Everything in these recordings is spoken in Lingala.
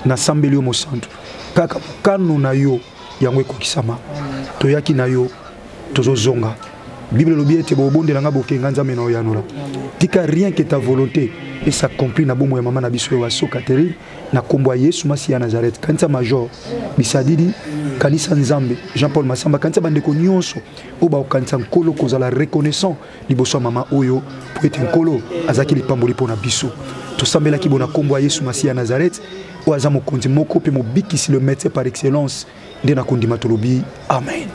Nasambeli yo mosantu, kaka mokano na yo yango ekokisama. Toyaki na yo, tozozonga. Bible elobi ete bobondela nga bokenga Nzambe na oyanola. Tika rien que ta volonté et s'accomplit na bomoi ya mama na biso Ewaso Catherine na kombo ya Yesu Masiya ya Nazareth. Kanisa Major Bisadidi, kanisa Nzambe Jean-Paul Massamba, kanisa bandeko nyonso oyo bakokanisa Nkolo kozala reconnaissant liboso ya mama oyo mpo ete Nkolo azalaki lipamboli mpo na biso. Tosambelaki bona kombo ya Yesu Masiya ya Nazareth oyo aza mokonzi moko mpe mobikisi, le médecin par excellence, nde na kondima tolobi amen.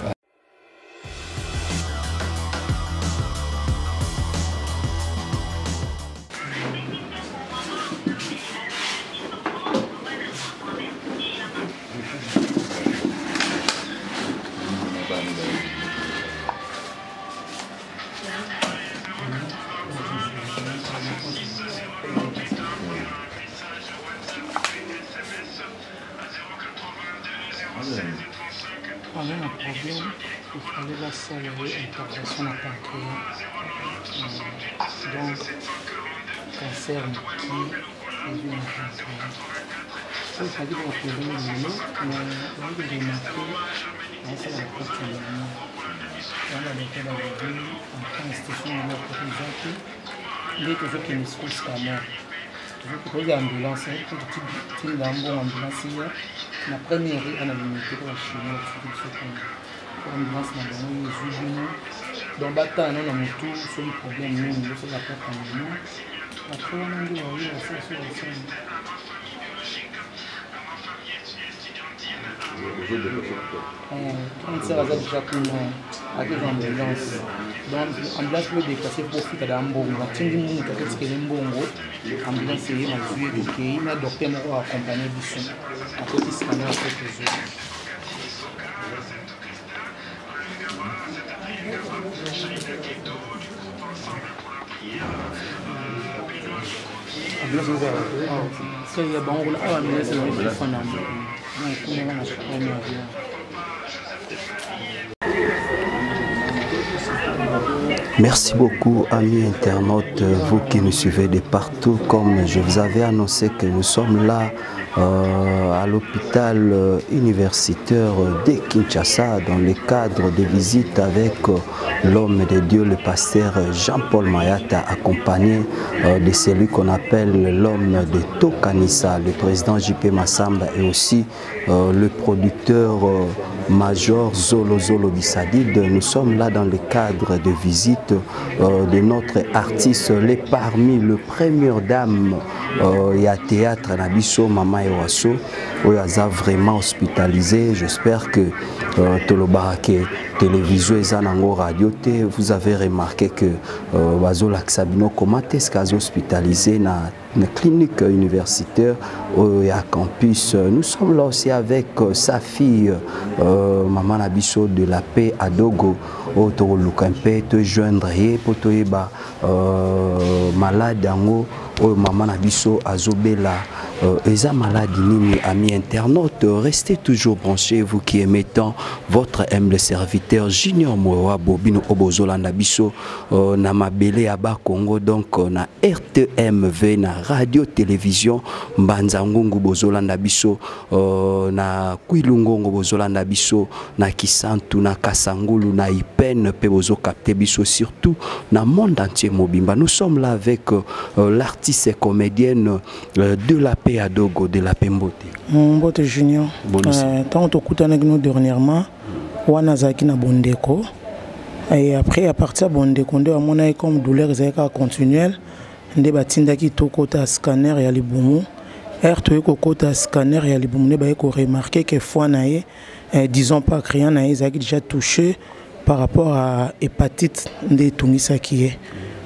Aza na problème, il fallait basala ye intervention na pancréas. Donc cancer mokie ezwi na pancréas. So ezalaki baopere lelo, mais bayaki remarke naosala na perte ya mémoire. Wana docteur balobi en temps institution yango opere eza te, nde tozokende sikoyo scanner. Tokoki ambulance po totinda mbongo ambulance ya na première ana limite po bachinois basuki biso kuna po ambulance na bango ezwi bino donc batala nano na motu soki problème nini bosala perte ya mémoire après wana nde baye basala so basala. Grande sœur aza déjà kuna akozwa ambulance donc ambulance mpo edeplace mpo ofuta da mbongo atindi mutu akotikele mbongo ambulance eye nazwi ye tokei na docteur moko accompagne biso akoti scanner apres tozwi. Ya bango kuna awa ambulance ezali kofanda donc kuna wana première. Merci beaucoup, amis internautes, vous qui nous suivez de partout. Comme je vous avais annoncé que nous sommes là à l'hôpital universitaire de Kinshasa dans le cadre de visites avec l'homme de Dieu, le pasteur Jean-Paul Mayata, accompagné de celui qu'on appelle l'homme de Tokanisa, le président JP Massamba et aussi le producteur Major Zolo Zolo Bisadid. Nous sommes là dans le cadre de visite de notre artiste, les parmi le première dame ya théâtre Nabiso, Mama Ewaso, oyo aza vraiment hospitalisé. J'espère que tolobaka télévision eza nango radio te. Vous avez remarqué que bazolakisa bino comment est-ce qu'aza hospitalisé na clinique universitaire ya campus. Nous sommes là aussi avec sa fille, Maman Nabiso de la paix Adogo, oyo tokoluka mpe tojoindre ye mpo toyeba malade yango oyo mama na biso azobela eza malade nini. Amis internautes, restez toujours branchés, vous qui aimez tant votre humble serviteur Junior Mwewa Bobino Obozolanda biso na mabele ya Bakongo, donc na RTMV, na radio télévision Mbanza Ngungu bozolanda biso, na Kwilungongo bozolanda biso, na Kisantu, na Kasangulu, na Ipen pe bozo capter biso, surtout na monde entier mobimba. Nous sommes là avec l'artiste et comédienne de la paix Adogo, de la paix Mbote. Mbote Junior. Tant tokutanaki nous dernièrement, wana azalaki na Bondeko. Et après, à partir de Bondeko, nde bamonaki comme douleur ezalaki kaka continuelle, nde batindaki tokota scanner ya libumu. Heure toyei kokota scanner ya libumu, nde baye koremarquer que foie na ye, disons pas criant na ye ezalaki déjà touché par rapport à hépatite nde etungisaki ye.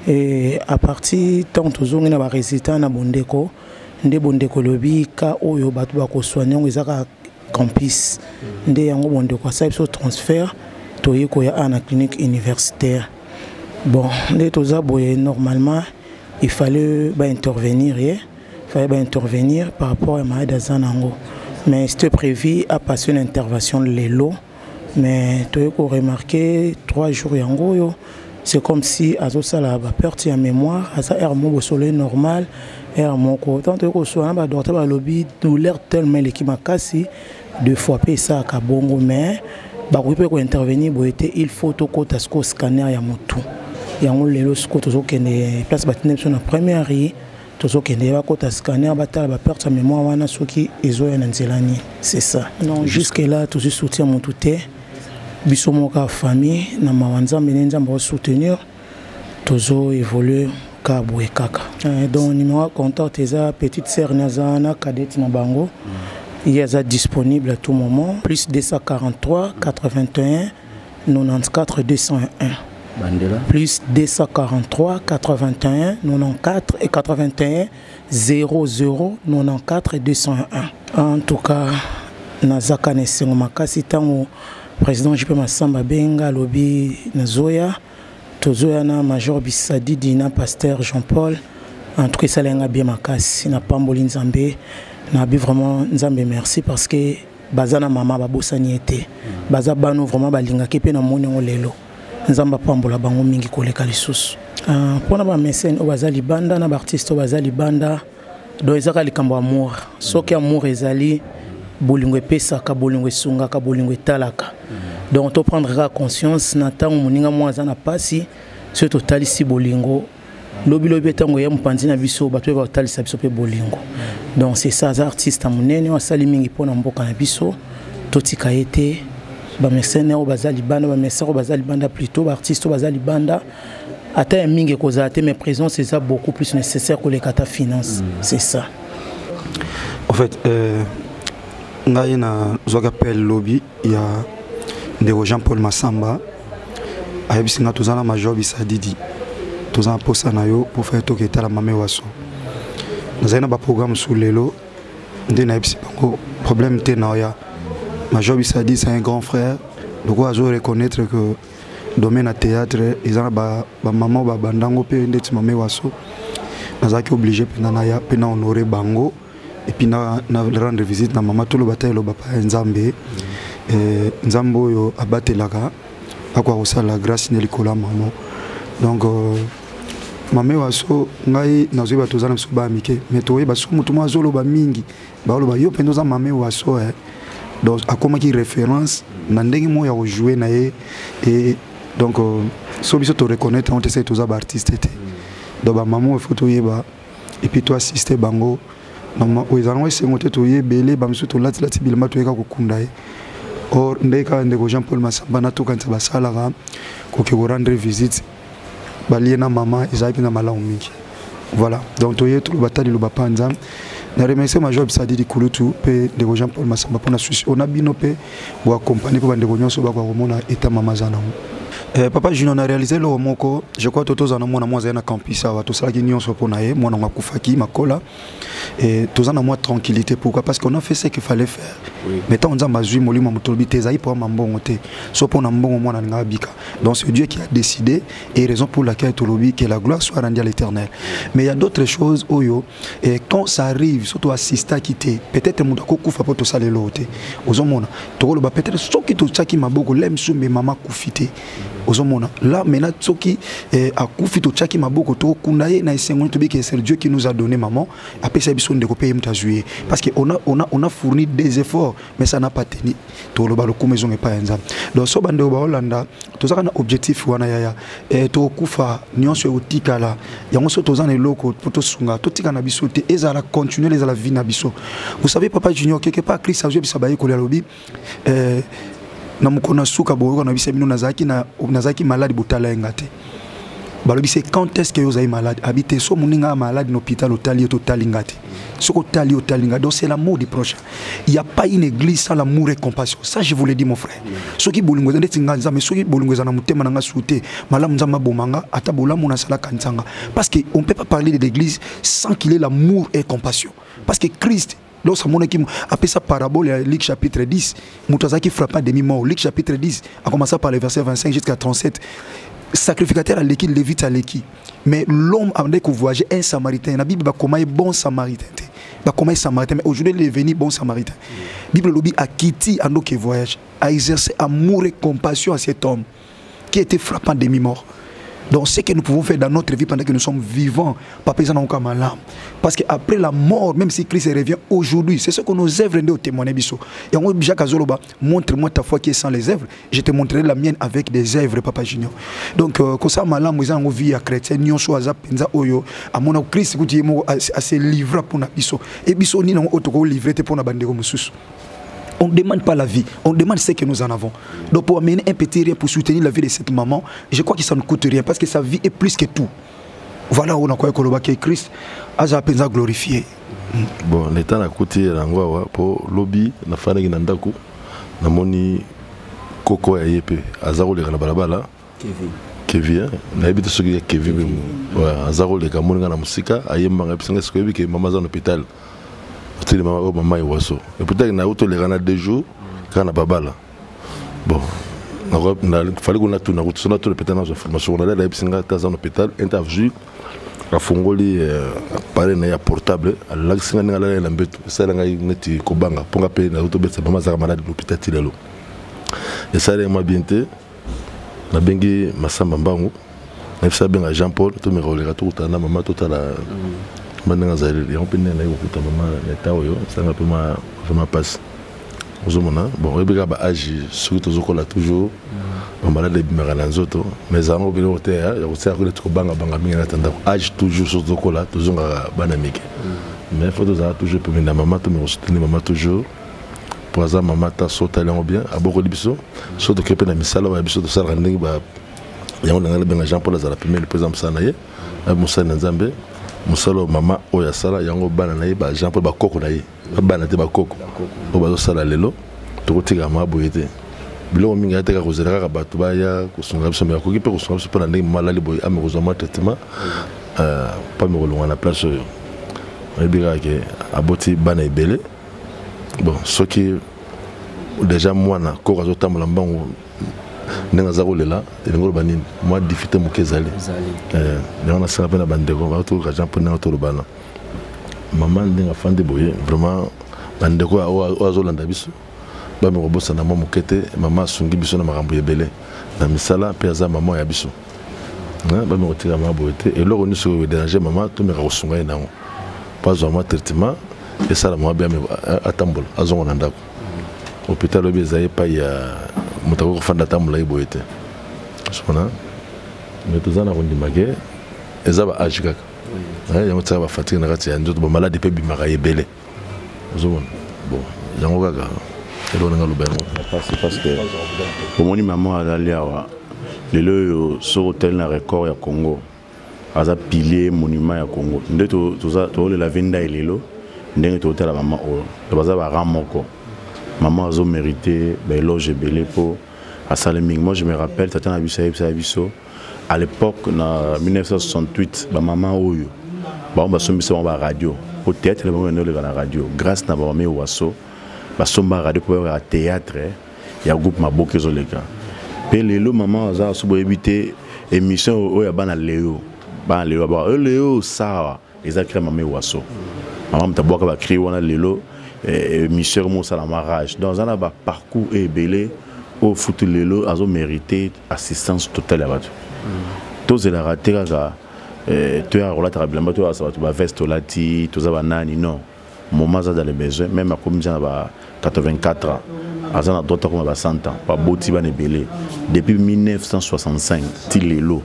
Et à partir ntango tozongi na barésultat na Bondeko, nde Bondeko elobi ka oyo bato bakosoigne yango eza kaka campus. Nde yango Bondeko asali biso transfert, toye koya awa na clinique universitaire. Bon, nde toza boye, normalement il fallait baintervenir ye, fallait baintervenir par rapport ya malade aza nango, mais c'était prévu à passer une intervention lelo. Mais toye koremarquer 3 jours yango oyo, c'est comme si azosala baperte ya mémoire, aza aire mo bosolo normal, Heure moko ntango toyei koswana na badocteur, balobi douleur tellement eleki makasi. Deux fois mpe esalaka bongo, mais bakoki mpe kointervenir boye te. Il faut tokɔta sikoyo scanner ya motu. Yango lelo sikoyo tozokende place batinda biso na première ri. Tozokende bakɔta scanner, batala baperte ya mémoire wana soki ezoya na nzela nini. C'est ça. Non, jusque là tozwi soutien motu te. Biso moko ya famille na mawa Nzambe nde Nzambe akosoutenir. Tozo évolue kaka boye kaka. Donc numéro ya contact eza petite sœur ni aza na cadette na bango. Ye aza disponible à tout moment: plus 243 81 94 201. Bandela. Plus 243 81 94 et 81 00 94 201. En tout cas, nazaka na esengo makasi. Ntango président JP Masamba abenga, alobi nazoya, tozoya na major Bisadidi na pasteur Jean Paul, en tout cas esalenga bien makasi. Napamboli Nzambe, nabi vraiment Nzambe merci, parce que baza na mama, babosani ye te. Baza bano vraiment balingaki mpe namoni yango lelo. Nzambe apambola bango mingi koleka lisusu. Mpona bamécène oyo baza libanda na baartiste oyo baza libanda, donc ezaka likambo ya amour. Soki amour ezali, bolingo epesaka, bolingo esungaka, bolingo etalaka. Donc toprendre kaka conscience na ntango moninga moko aza na mpasi. Soki totalisi bolingo, lobilobi ntango ya mopanzi na biso, bato oyo bakotalisa biso mpe bolingo. Donc c'est ça. Aza artiste ya monene oyo asali mingi mpona mboka na biso. Totika ye te. Bamécène oyo baza libanda, bamécène oyo baza libanda, plutôt baartiste oyo baza libanda, ata ya mingi ekozala te, mais présence eza beaucoup plus nécessaire koleka ata finance. C'est ça. En fait, ngai nazwaki appel lobi ya ndeko Jean Paul Masamba. Ayebisi nga: toza na major Bisadidi, toza na posa na yo po faire toke etala mame Waso. Nazali na baprogramme su lelo nde nayebisi bango problème te na oya. Major Bisadi, c'est un grand frère. Lokola azo reconnaître que domaine ya théâtre eza na bamama oyo babandango mpe ndeti mame Waso, nazalaki obligé mpenza naya mpe na honore bango et puis na rendre visite na mama. Toloba ta eloba pa ya Nzambe. Nzambe oyo abatelaka akoka kosala grâce ne likolo ya mama. Donc mame Waso, ngai nazoyeba toza na biso baya mike, mais toyeba soki motu moko azoloba mingi, baoloba yo mpenza oza mame Waso, eh. Donc akomaki référence na ndenge moko ya kojouer na ye. Et donc so biso toreconnaître yango te, seke toza baartiste te. Donc bamama oyo, faut toyeba et puis toassiste bango. Oyo ezala esengo te. Toyebele bamisusu tolatilati bilamba, toyeka kokunda ye. Or nde kaka ndeko Jean Paul Masamba na tokanisa basalaka koke korendre visite balie na mama, ezali mpenza malamu mingi. Voilà, donc toye toloba ta liloba mpa Nzambe. Na remercie major Bisadidi Kulutu mpe ndeko Jean Paul Masamba mpona susi ona bino mpe boaccompagne mpo bandeko nyonso bakoka komona eta mama aza nango. Papa Junior, na réalisé eloko moko. Je crois to tozala na mwana mwa azali na campus awa. Tosalaki nyonso mpo na ye. Mwana ngo akufaki makola et toza na mwa tranquillité. Pourquoi? Parce qu'on a fait ce qu'il fallait faire, oui. Mais ntango Nzambe azwi molimo, moto olobi te ezali mpo mbongo te. So mpo na mbongo, mwana alinga abika. Donc c'est Dieu qui a décidé et raison pour laquelle tolobi que la gloire soit rendue à l'Éternel. Mais il y a d'autres choses oyo, et quand ça arrive, surtout assistaki te, peut-être moto akokufa mpo tosala eloko te. Ozomona, tokoloba peut-être soki totiaki maboko le msumbe, mama akufi te. Ozomona là maintenant, soki akufi, totiaki maboko, tokunda ye na esengo, tobi que c'est Dieu qui nous a donné maman, apesa biso ndeko mpe ye moto azwi ye, parce que on a fourni des efforts, mais ça n'a pas tenu. Toloba lokumu ezonga epai ya Nzambe. Donc so bandeko baolanda, tozaka na objectif wana yaya, tokokufa, nyonso ekotikala yango. So toza na eloko mpo tosunga, totika na biso te, ezala continuel, ezala vie na biso. Vous savez, papa Junior, quelque part Christ azoyebisa bayekoli, alobi na mokolo na suka boyoka na biso bino, nazalaki malade, botala ye nga te. Balobi se quand est ce que yo ozali malade? Abi te, so moninga ya malade na hôpital, otali ye, totali nga te. Soki otali, otali nga. Donc c'est l'amour du prochain. Il y a pas une église sans l'amour et compassion. Ça, je vous le dis, mon frère. Soki bolingo eza ndeti nga Nzambe, soki bolingo eza na motema na nga su te, malamu Nzambe aboma nga, ata bolamu nasalaka nzanga, parce que on peut pas parler de l'église sans qu'il ait l'amour et compassion. Parce que Christ, lorsque amonaki, apesa parabole ya Luc chapitre 10, moto azalaki frappé à demi mort. Luc chapitre 10, a commencé par le verset 25 jusqu'à 37. Sacrificateur aleki, lévite aleki, mais l'homme abandaki kovoyager, un samaritain. Na Bible bakoma ye bon samaritain te, bakoma ye samaritain, mais aujourd'hui il est devenu bon samaritain. Bible elobi akiti andoki voyage, a exercé amour et compassion à cet homme qui était frappé à demi mort. Donc ce que nous pouvons faire dans notre vie pendant que nous sommes vivants, papa eza nango malamu. Parce que après la mort, même si Christ revient aujourd'hui, c'est ce que nos œuvres nde otémoigner biso. Yango Jacques azoloba, montre-moi ta foi qui est sans les œuvres, je te montrerai la mienne avec des œuvres, papa Junior. Donc kosala malamu eza nango vie ya chrétien nyonso aza mpenza oyo amona Christ kuti ye moko ase livra mpona biso. E biso nini yango oyo tokolivre te mpona bandeko mosusu. On ne demande pas la vie, on demande ce que nous en avons. Donc pour amener un petit rien pour soutenir la vie de cette maman, je crois que ça ne coûte rien parce que sa vie est plus que tout. Voilà où on a quoi que Christ aza penza glorifié. Bon, l'état na kuti yango awa po lobi na fanaki na ndako namoni koko ya ye mpe aza koleka na balabala Kevin, nayebi te soki ya Kevin ouais, aza koleka amoni nga na mosika ayembanga ayebisa nga soki oyebi ke mama aza na hôpital otili mama oyo mama ewaso epuis na auto oleka na 2 jours kaka na babala. Bon, fali kuna tuna kutu so natuna peut-être nazwa information kuna ayebisi nga te aza na hôpital interview. Afungoli appareil na ye ya portable, alakisi nga ndenge alala na mbeto. Esala ngai neti kobanga mpo nga mpe nazotobetisa mama azalaka malade na hôpital ti lelo. Esala mwa bien te. Nabengi Masamba Mbangu, nayebisa abenga Jean Paul, tomeka koleka tokutana na mama, totala ma ndenge azali. Yango mpe ndenge naye kokuta mama na eta oyo esalanga mpe mwa vraiment mpasi. Ozomona, bon, oyebi kaka baage, soki tozokola toujours bamalade ebimaka na nzoto, mais ezalanga biloko te ya kotia neti kobangabanga mingi na ndako. Age toujours, soki tozokola tozongaka bana mike, mais faut tozala toujours pembeni na mama, tomeka kosoutenir mama toujours po aza mama. Ta so otali yango bien, abokoli biso. So toke mpe na misala oyo ya biso tosalaka ndenge yango na ngai nabenga Jean Paul azala pembeni mpo eza mosala na ye, mosala na Nzambe. Mosala oyo mama oyo asala yango, bana na ye ba Jean Paul, bakoko na ye, babana te, bakoko oyo bazosala lelo. Tokotikaka mama boye te. Biloko mingi ayateka kozela kaka bato baya kosunga biso, me akoki mpe kosunga biso mpo na ndenge mama alali boye, ame kozwa mwa traitement mpo ame kolongwa na place oyo. Oyebi kaka ke aboti bana ebele. Bon, soki déjà mwana koko azotambola mbangu ndenge aza kolela, elingi oloba nini? Mwa difficulté moke ezali. Yango nasenga mpe na bandeko batokoka Jean mpo ndenge tolobana mama ndenge afandi boye. Vraiment, bandeko oyo azolanda biso bame kobosana mwa moke te. Mama asungi biso na makambo ebele na misala mpe aza mama ya biso. Bame kotika mama boye te. Eloko nyonso oyo edéranger mama, tomeka kosunga ye nango mpo azwa mwa traitement, esala mwa be atambola, azonga na ndako. Hôpital oyebi ezali epai ya moto akoki kofanda atambola ye boye te. Sona mais toza na kondima ke eza ba age kaka yango tiaka bafatigue na kati ya nzoto, bamaladi mpe ebimaka ebele. Ozomona, bon, yango kaka eloko nanga aloba yango. Parce que omoni mama azali awa lelo oyo, soki otali na record ya Congo, aza pilier monument ya Congo. Nde tozolela venda lelo ndenge totala mama oyo, baza barang moko. Mama azomérite baéloge ebele mpo asali mingi. Moi, je me rappelle, tata na biso ayebisaka biso à l'époque na 1968, bamama oyo bango basombisa bango baradio po théâtre bango ende oleka na radio. Grâce na bamama Ewaso, basomba radio mpo bayokaka théâtre ya groupe Maboke ezoleka. Mpe lelo mama aza so boyebi te émission oyo ya bana leo, bana leo ba oyo leo sawa eza cri mama Ewaso. Mama moto abwaka bacri wana. Lelo émission mosala ma rage. Donc aza na baparcours ebele oyo futu lelo azomérite assistance totale ya bato. Tozelaka te kaka toyaka kolataka bilamba, toyaka bato baveste tolati, toza banani. Non, moment aza dans les besoins. Même akomi na ba 84 ans, aza na droit akoma ba 100 ans. Baboti bana ebele depuis 1965 ti lelo.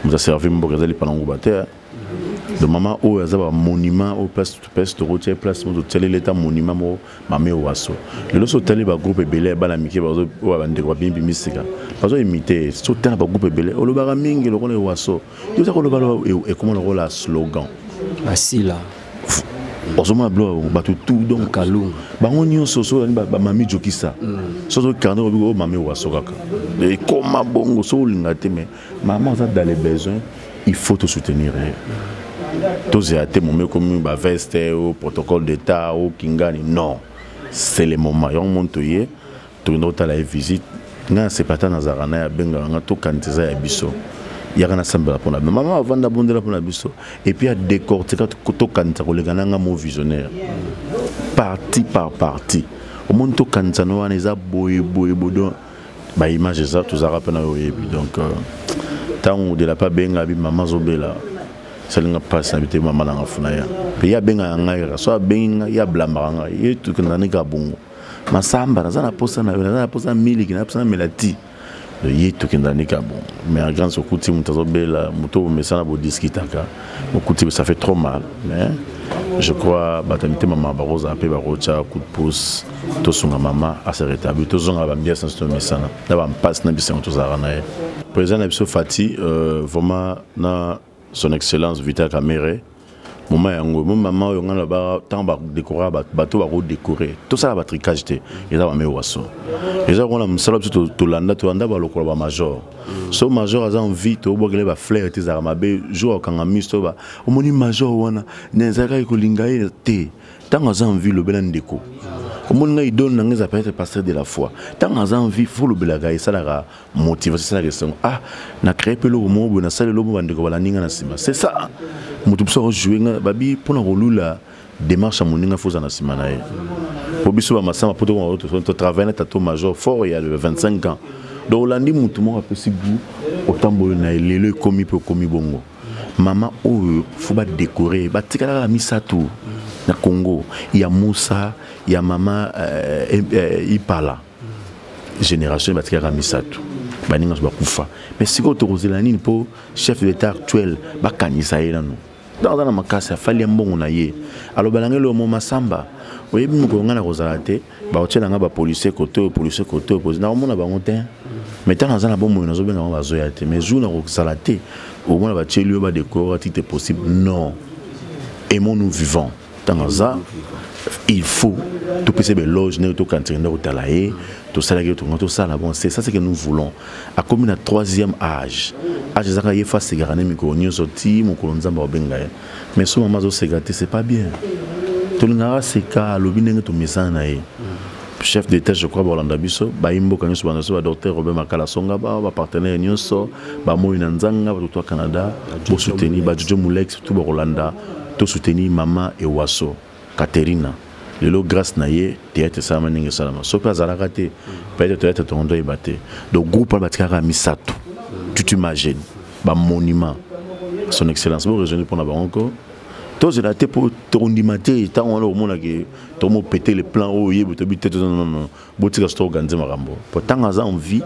Moto aservi mboka eza lipa nango ba te. Donc mama oyo aza bamonument oyo place tokotia place mo totialeli eta monument moko mama Ewaso. Lelo so otali bagroupe ebele ya bana mike oyo bandeko babimbi sika bazoimite, so otala bagroupe ebele olobaka mingi lokola Ewaso, yo oza koloba ekoma lokola slogan. Asila. Ozomona biloko bato tout, donc bango nyonso so ozali bamami jokisa, so ozokanda obi oyo mama Ewaso kaka ekoma bongo. So olinga te, mais mama aza dans les besoins, il faut te soutenir ye. Tozela te momo ekomi baveste o protocole d'état o kingani. Non, c'est le moment. Yango moni toye, tokenda kotala ye visite. Ngai nasepata nazalaka na ye, abengaka nga, tokanisa eza ya biso, yaka nasambela mpona bino. Mama avanda, abondela mpona biso et puis adécortika tokanisa koleka na nga mo visionnaire parti par parti. Omoni tokanisa no wana eza boye boye boye. Donc baimage eza, tozalaka mpe na yo oyebi. Donc Ntango de la pa abenga bi mama azobela, esalinga mpasi na bi te, mama nanga funa ya mpe ye abengaka ngai kaka so abengi ngai, ye ablambaka ngai, ye tokendaka nde kaka bongo. Masamba, naza na posa na yo, naza na posa miliki, naza posa na mela ti ye, tokendaka nde kaka bongo. Mais en grande, okuti moto azobela, moto bomesana bodiskitaka, okuti, ça fait trop mal. Mais je crois bato ya mitema mama bakozala mpe bakotya coup de pouce, tosunga mama ase rétablir, tozonga bambiasi nyonso tomesana na bampasi na bisengo tozalaka na ye. Président na biso Fati, vraiment, na Son Excellence Vital Kamerhe, moma yango mo mama oyo ngai nalobaka, ntango badécoraka bato, bato bakodécore, tosala batricage te. Eza bame waso, eza kona mosala biso tolanda, tolanda balokola bamajor. So major aza en vie, tobwakele bafleur te, ezalaka mabe. Jour akanga miso to omoni major wana, na ezalaka kolinga ye te. Ntango aza en vie, lobela ndeko. Omoni ngai, idole na ngai eza peut-être pasteur de la foi. Ntango aza en vie, fo lobelaka, esalaka motivation, esalaka esengo. Ah, na créé mpe eloko moko boye, nasali eloko moko, bandeko balandi nga na nsima. C'est ça, moto biso akojoue nga babi mpona kolula démarche ya moninga, fo oza na nsima na ye. Po biso bamasamba, po totravaille na tato major fort ya 25 ans. Donc olandi motu moko apesi goût, otamboli na ye, lelo ekomi mpe okomi bongo. Mama oyo fo badécore, batikala kaka misato na Congo, ya Musa, ya mama Ipala, génération batikaka misato, baninga nyonso bakufa. Mais sikoyo tokozela nini mpo chef de l'État actuel bakanisa ye nano? Donc aza na makasi, afali ya mbongo na ye, aloba na ngai eloko mo masamba, oyebi mokolo ngai na kozala te, bakotiela ngai bapolicier kote oyo, policier kote oyo, policier, nakomona bango te. Mais ntango naza na bomoi, nazobenga bango, bazoya te. Mais jour nakozala te, omona batieli oyo badécore titre possible. Non, aimons-nous vivant. Ntango aza, il faut topesa baéloge ndenge tokantisaka, ndenge kotala ye tosalaki, tonga tosala. Bon, c'est ça ce que nous voulons. Akomi na troisième âge, âge ezaka ye fa asekaka nde mikolo nyonso ti mokolo Nzambe akobenga ye. Mais so mama azoseka te, c'est pas bien. Tolingaka aseka, alobi ndenge tomesana na ye. Chef d'État, je crois balanda biso, bayi mboka nyonso, banda biso, badocteur Robert Makala Songa, ba bapartenaire nyonso, bamoi na nzanga, bato to ya Canada, bosoutenir bajojo Mulex, surtout bakolanda, tosoutenir mama Ewaso Katerina. Lelo grâce na ye, théâtre esalama ndenge esalama. So mpe azalaka te, peut-être théâtre tongo toyeba te. Donc groupe wana batikaka misato, tu t'imagines, bamonument. Son Excellence, boraisonne mpona bango ko tozela te mpo tokondima te. Ntango wana omonake tokomopete le plan oyo oyebi, toyebi te. Non, non, botika so toorganize makambo, po ntango aza en vie,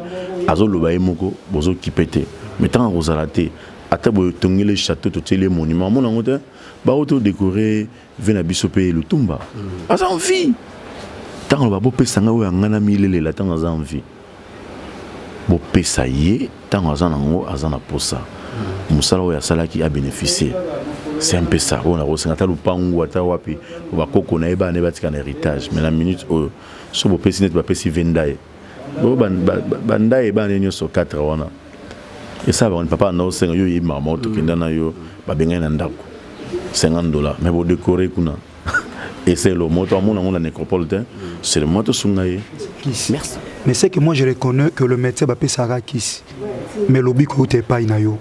azoloba ye moko, bozokipe te. Mais ntango akozala te, ata boye tongeli château, totieli monument, omona yango te. Bao todécore ve na biso mpe Lutumba aza en vie. Ntango aloba bopesa ngai oyo ya ngai na milelela, ntango aza en vie, bopesa ye. Ntango aza nango, aza na posa mosala oyo asalaki, abénéficie. C'est un peu ça oyo nakosenga. Ata lupangu, ata wapi, bakoko na ye, bana ye batika na héritage. Mais na minute oyo, so bopesi neti bapesi ve ndaye, bandaye, bana ye nyonso 4 wana esala bango. Papa anda osenga yo, oyebi makambo, tokenda na yo, babengani na ndako 50 $, mais bodécore kuna eselo moto amona yango na nécropole te, seulement tosunga ye. Merci. Mais c'est que moi, je reconnais que le médecin bapesaka kisi, mais lobiko euta epai na yo.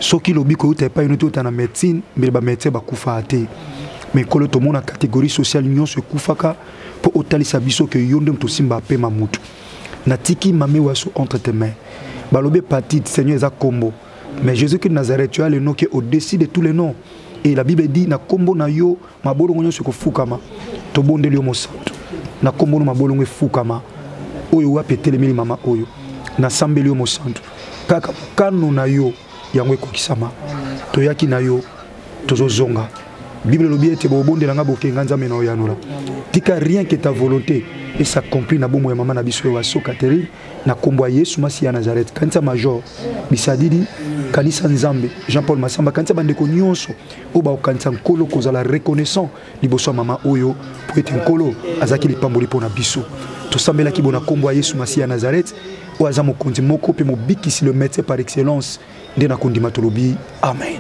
Soki lobiko euta epai no te, euta na médecine, mbele bamédecin bakufaka te. Mais nkolo, tomona catégorie sociale nyonso ekufaka mpo otalisa biso ke yo nde moto osimba apema motu. Natiki mame Waso entre tes mains. Balobi hépatite, Seigneur, eza kombo, mais Jésus Christ de Nazareth, tu as le nom qui est au-dessus de tous les noms, et la Bible dit na kombo na yo mabolongo nyonso ekofukama. Tobondeli yo mosantu, na kombo no mabolongo efukama oyo wapi etelemeli mama oyo. Nasambeli yo mosantu, kaka mokano na yo yango ekokisama. Toyaki na yo, tozozonga. Bible elobi ete bobondela nga, bokenga Nzambe na oyanola. Tika rien que ta volonté es'accomplir na bomoi ya mama na biso oyo Waso Catherine, na nkombo ya Yesu Masi ya Nazareth. Kanisa major Bisadidi, kanisa Nzambe Jean Paul Masamba, kanisa bandeko nyonso oyo bakokanisa Nkolo kozala reconnaissant liboso ya mama oyo, po ete Nkolo azalaki lipamboli mpo na biso. Tosambelaki bo na nkombo ya Yesu Masi ya Nazareth, oyo aza mokonzi moko mpe mobikisi, le médecin par excellence, nde na kondima tolobi amen.